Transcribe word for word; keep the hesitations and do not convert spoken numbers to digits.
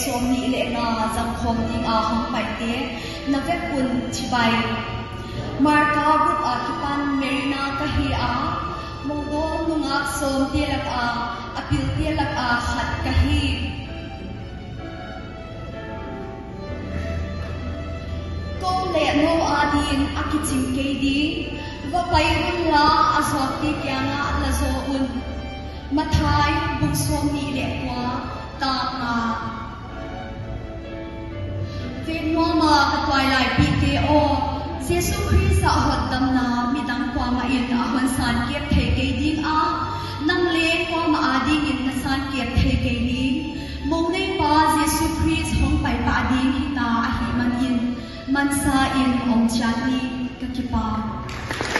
sawmnih leh nga zangkhawm ding a hong paite na vek un chibai. Marka group a kipan Marina ka hi a, mawngdawl nungak sawmte lak a, a pilte lak a khat ka hi. Kou leh nou adin a kiching kei ding, va pai unla, a zuakte kiangah la zaw un. Matthai bung sawmnih leh kua, tang nga. Veng nuam a ka tuailaipite aw, Jesu Khrist a hotdamna midang kuamah in a hon sankep thei kei ding a, nang leng kuamah adingin na sankep thei kei ding. Mou neipa Jesu Khrist hong pai pah ding hita ahihmanin, mansa in om chiat ni, ka kipak.